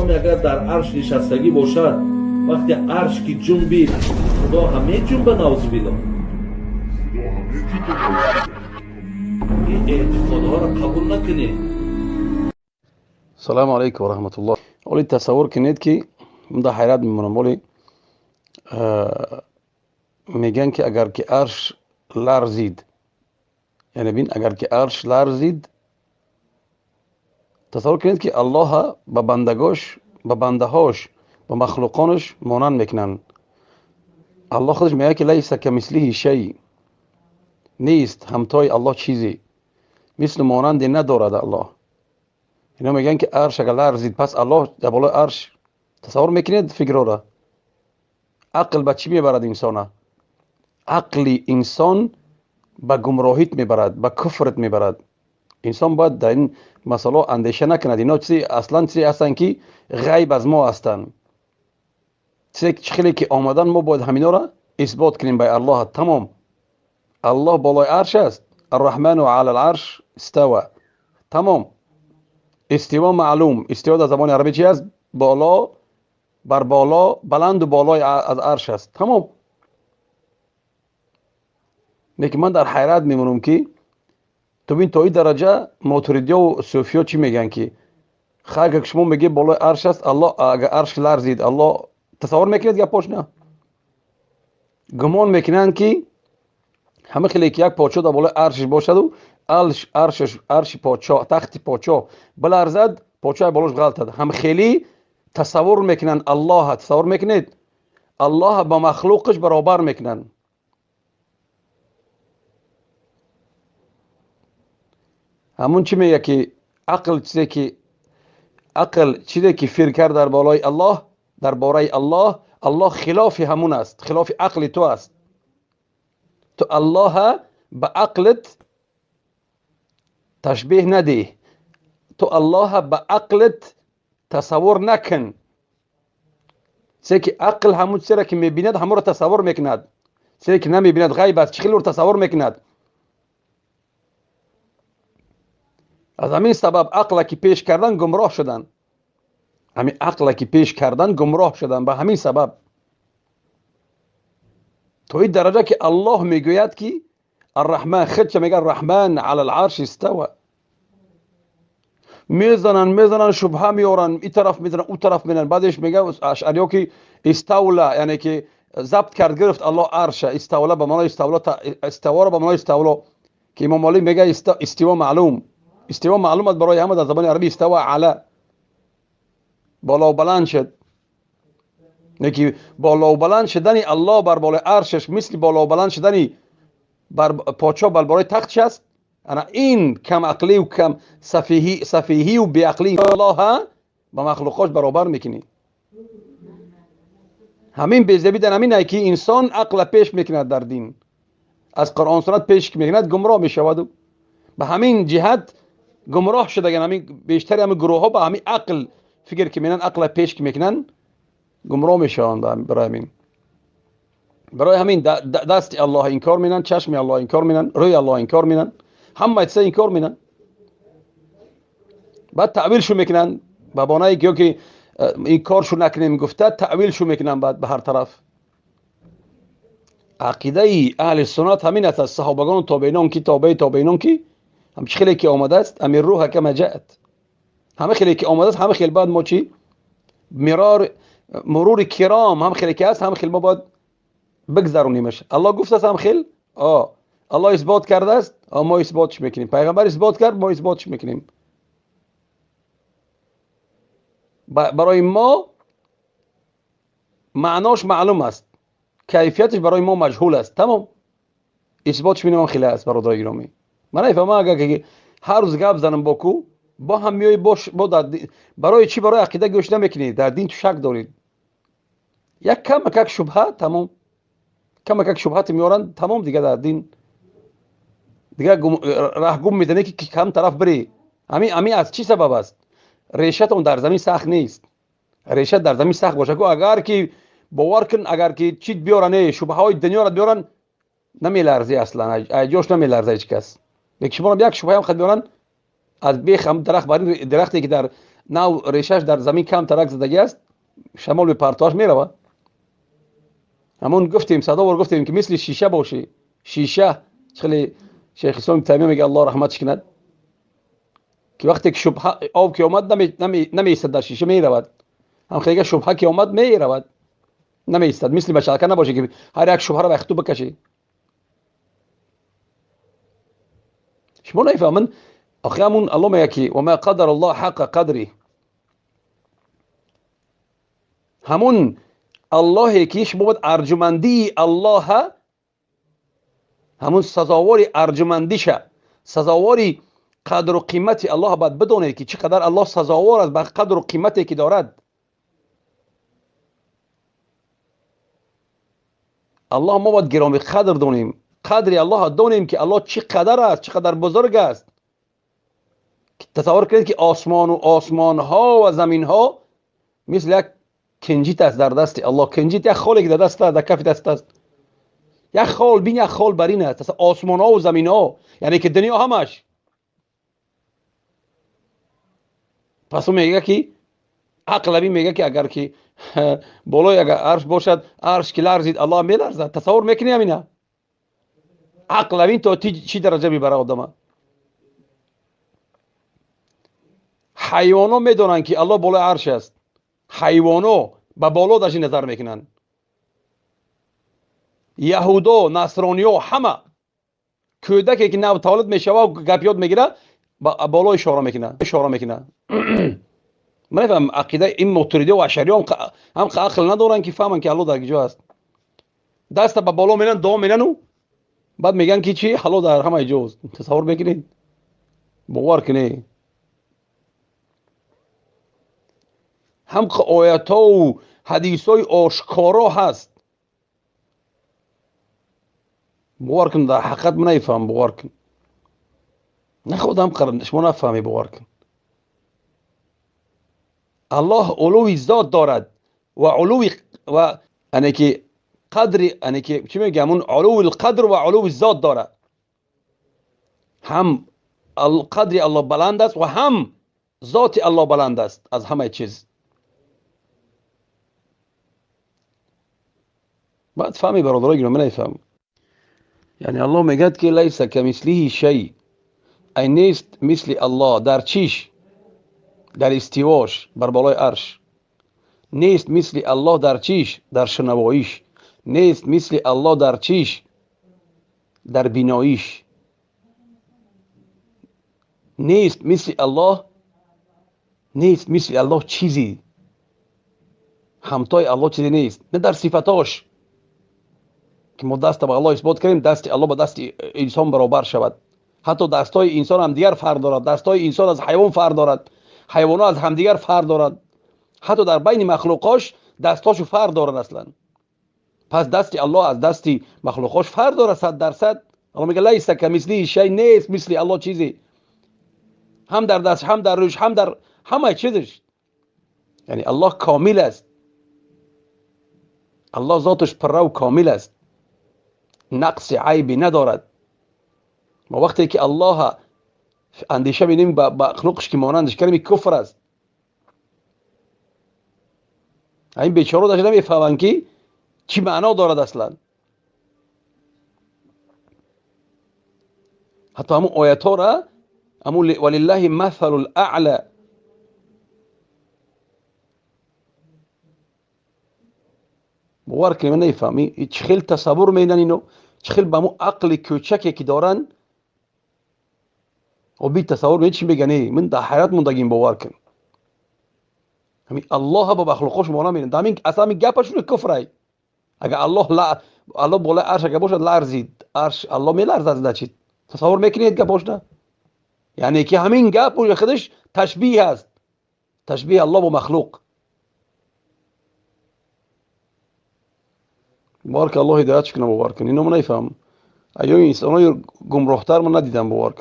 Одаме агар дар арш нишастагӣ бошад, вақте арш ки ҷунбид, Худо ҳам меҷунба, наузубилло. Ин эътиқодҳоро қабул накунед. Салому алайкум ва раҳматуллоҳ. Оли тасаввур кунед, ки ман дар ҳайрат мемонам. Оли мегӯянд, ки агар ки арш ларзид, яъне бин, агар ки арш ларзид, тасаввур кунед, ки Аллоҳа ба бандагош, ба бандаҳош, ба махлуқонаш монанд мекунанд. Аллоҳ худаш мегӯяд, ки ليس كمثله شيء, нест ҳамтои Аллоҳ чизе, мислу монанде надорад Аллоҳ. Ино мегӯянд, ки арш агар ларзид, пас Аллоҳ дар болои арш. Тасаввур мекунед фикрора? Ақл ба чӣ мебарад инсона? Ақли инсон ба гумроҳит мебарад, ба куфрат мебарад. Инсон бояд дар ин масъалаҳо андеша накунад. Ино чизе аслан чизе ҳастанд, ки ғайб аз мо ҳастанд. Чизе чӣ хеле ки омадан, мо бояд ҳаминора исбот кунем ба Аллоҳ, тамом. Аллоҳ болои арш аст. الرحمن على العرش استوى, тамом. استواء معلوم. استواء дар забони арабӣ чи аст? Боло, бар боло, баланду болои аз арш аст, тамом. Лекин ман дар ҳайрат мемонам, ки ту бин, то ин дараҷа мотуридиёву суфиё чӣ мегӯянд, ки хайр, ки шумо мегӯед, болои арш аст Аллоҳ, агар арш ларзид, Аллоҳ. Тасаввур мекунед гапош? На, гумон мекунанд, ки ҳама хеле ки як подшоҳ дар болои аршиш бошаду аршаш, арши подшоҳ, тахти подшоҳ биларзад, подшоҳ болош ғалтад, ҳам хеле тасаввур мекунанд Аллоҳа. Тасаввур мекунед, Аллоҳа ба махлуқаш баробар мекунанд. Ҳамун чӣ мегӯяд, ки ақл чизе ки ақл чизе ки фикр кард дар болои Аллоҳ, дар бораи Аллоҳ, Аллоҳ хилофи ҳамун аст, хилофи ақли ту аст. Ту Аллоҳа ба ақлат ташбеҳ надиҳ, ту Аллоҳа ба ақлат тасаввур накун. Чизе ки ақл ҳамун чизеро ки мебинад, ҳамонро тасаввур мекунад. Чизе ки намебинад, ғайб аст, чӣ хел тасаввур мекунад? Аз ҳамин сабаб ақла ки пеш кардан, гумроҳ шуданд. Ҳамин ақла ки пеш кардан, гумроҳ шуданд. Ба ҳамин сабаб то ин дараҷа, ки Аллоҳ мегӯяд, ки الرحمن, худша мегӯяд الرحمن على العرش استوى. Мезананд, мезананд, шубҳа меоранд, ин тараф мезананд, ӯ тараф мезананд. Баъдеш мегӯяд ашъариё, ки استولى, яъне ки забт кард, гирифт Аллоҳ арша. استولى ба маънои استولى, استوى ро ба маънои استولى, ки имом Молик мегӯяд استواء معلوم. استواء معلوم аст барои ҳама дар забони арабӣ. استوى على, боло баланд шуд. Ки боло баланд шудани Аллоҳ бар болои аршаш мисли боло баланд шудани бар подшоҳ бар болои тахтш аст. Ана ин кам ақлию кам сафиҳию беақлии Аллоҳа ба махлуқош баробар мекунӣ. Ҳамин безебӣ дар ҳамин ай, ки инсон ақла пеш мекунад дар дин, аз Қуръон суннат пеш мекунад, гумроҳ мешаваду ба ҳамин ҷиҳат гумроҳ шудаган. Ҳамин бештари ҳамин гурӯҳҳо ба ҳамин ақл фикр ки менанд, ақла пеш ки мекунанд, гумроҳ мешаванд. Барои ҳамин дасти Аллоҳ инкор менанд, чашми Аллоҳ инкор менанд, рӯи Аллоҳ инкор менанд, ҳама чиза инкор менанд. Баъд таъвилшу мекунанд ба бонае ки ё ки инкоршу накунем гуфта, таъвилшу мекунанд баъд ба ҳар тараф. Ақидаи аҳли суннат ҳамин аст, аз саҳобагону тобеинон, ки тобеи тобеинон, ки ҳамчи хеле ки омадааст, أمروها كما جاءت, ҳама хеле ки омадааст, ҳама хел баъд мо чӣ مرار مرور الكرام, ҳам хеле ки ҳаст, ҳам хел мо бояд бигзаронимаш. Аллоҳ гуфтааст, ҳам хел Аллоҳ исбот кардааст, мо исботш мекунем. Пайғамбар исбот кард, мо исботш мекунем. Барои мо маънош маълум аст, кайфияташ барои мо маҷҳул аст, тамом. Исботш минам хеле аст. Бародари гиромӣ, ман нафаҳмам, агар ки ҳар рӯз гап занам бо ку бо ҳам меои, бо барои чӣ барои ақида гӯш намекунӣ? Дар дин ту шак дорӣ, як камакак шубҳа, тамом. Камакак шубҳате меоранд, тамом, дига дар дин дига раҳгум мезанӣ, ки кам тараф бирӣ. Ҳамин аз чӣ сабаб аст? Решатон дар замин сахт нест. Реша дар замин сахт бошад ку, агар ки бовар кун, агар ки чӣ биёран, шубҳаҳои дунёро биёран, намеларзӣ, аслан ҷош намеларза ҳеҷ кас. Лекин шуморо як шубҳаам хад биёран, аз бех ҳам дарахт бар дарахте ки дар Нав решаш дар замин кам тарак задагӣ аст, шамол мепартоаш, меравад. Ҳамон гуфтем, садо бор гуфтем, ки мисли шиша бошӣ. Шиша хеле шейх ислом Таймия мега, Аллоҳ раҳматш кунад, ки вақте ки шубҳа об ки омад, намеистад дар шиша, меравад. Ҳам хеле шубҳа ки омад, меравад, намеистад. Мисли бачалка набошӣ, ки ҳар як шубҳаро ба ихту бикашӣ. Шумо нафаҳманд охи. Ҳамун Аллоҳ мега, ки وما قدر الله حق قدره. Ҳамун Аллоҳе ки шумо бояд арҷумандии Аллоҳа, ҳамун сазовори арҷумандиша, сазовори қадру қимати Аллоҳ бояд бидонед, ки чӣ қадар Аллоҳ сазовор аст ба қадру қимате ки дорад. Аллоҳ мо бояд гироми қадр донем, қадри Аллоҳ донем, ки Аллоҳ чӣ қадар аст, чӣ қадар бузург аст. Тасаввур кунед, ки осмону осмонҳо ва заминҳо мисли як кинҷит аст дар дасти Аллоҳ. Кинҷит, як холе ки дар даст аст, дар кафи даст аст, як хол бин, як хол бар ин аст. Осмонҳо ва заминҳо, яъне ки дунё ҳамаш. Пас ӯ мега, ки ақл абин мега, ки агар ки болои агар арш бошад, арш ки ларзид, Аллоҳ меларзад. Тасаввур мекунӣ ҳамина? Ақл абин то чӣ дараҷа мебара одама. Ҳайвоно медонанд, ки Аллоҳ болои арш аст. Ҳайвоно ба боло даши назар мекунанд. Яҳудо, насрониё, ҳама кӯдаке ки нав таваллуд мешава, гап ёд мегира, ба боло ишора мекунад, ишора мекунад. Ман нафаҳмам, ақидаи ин мотуридиё ва ашариё ҳам ақл надоранд, ки фаҳманд, ки Аллоҳ дар куҷо аст. Даста ба боло меран, дуо мерану баъд мегӯянд, ки чи, Аллоҳ дар ҳамаи ҷост. Тасаввур мекунед? Бовар кунед, ҳам оятҳову ҳадисҳои ошкоро ҳаст. Бовар кун, дар ҳақиқат ман нафаҳмам. Бовар кун, находам, шумо нафаҳмед. Бовар кун, Аллоҳ улуви зот дорад ва улуви ва ане ки қадри, ане ки чӣ мегӯям, ҳамун улуви лқадр ва улуви зот дорад. Ҳам қадри Аллоҳ баланд аст ва ҳам зоти Аллоҳ баланд аст аз ҳамаи чиз. Баъд фаҳми, бародарои гиромӣ, нафаҳм. Яъне Аллоҳ мегӯяд, ки ليس كمثله شيء, ай нест мисли Аллоҳ. Дар чиш? Дар истивош бар болои арш. Нест мисли Аллоҳ дар чиш? Дар шунавоиш. Нест мисли Аллоҳ дар чиш? Дар биноиш. Нест мисли Аллоҳ, нест мисли Аллоҳ чизе. Ҳамтои Аллоҳ чизе нест, на дар сифатош, ки мо даста ба Аллоҳ исбот кунем, дасти Аллоҳ ба дасти инсон баробар шавад. Ҳатто дастҳои инсон ҳамдигар фарқ дорад, дастҳои инсон аз ҳайвон фарқ дорад, ҳайвонҳо аз ҳамдигар фарқ дорад. Ҳатто дар байни махлуқош дастҳошу фарқ дорад аслан. Пас дасти Аллоҳ аз дасти махлуқош фарқ дорад 100%. Аллоҳ мега: ليس كمثله شيء. Нест мисли Аллоҳ чизе, ҳам дар даст, ҳам дар рӯш, ҳам дар ҳамаи чизаш. Яъне Аллоҳ комил аст. Аллоҳ зоташ пурраву комил аст, нақси айбе надорад. Мо вақте ки Аллоҳа андеша бинем, ба махлуқш ки монандаш кардем, куфр аст. Ин бечоро даже намефаҳманд, ки чӣ маъно дорад аслан. Ҳатто ҳамун оятҳора, ҳамун ولله المثل الأعلى. Бовар кунед, ман нафаҳмӣ, чӣ хел тасаввур менан ино, чӣ хел ба ҳамун ақли кӯчаке ки доранд оби тасаввур мен чӣ мегӯян. Ман дар ҳайрат мондагим. Бовар кун, ҳамин Аллоҳа ба махлуқош мона менанд. Ҳамин аслан ҳамин гапашон куфрай. Агар Аллоҳ болои арш агар бошад, ларзид арш, Аллоҳ меларзад, значит. Тасаввур мекунед гапошна? Яъне ки ҳамин гап худаш ташбиҳ аст, ташбиҳи Аллоҳ бо махлуқ. Бовар ки, Аллоҳ ҳидоятш кунад. Бовар кун, ино ман нафаҳмам. Аёи инсонҳои гумроҳтар ман надидам, бовар кун.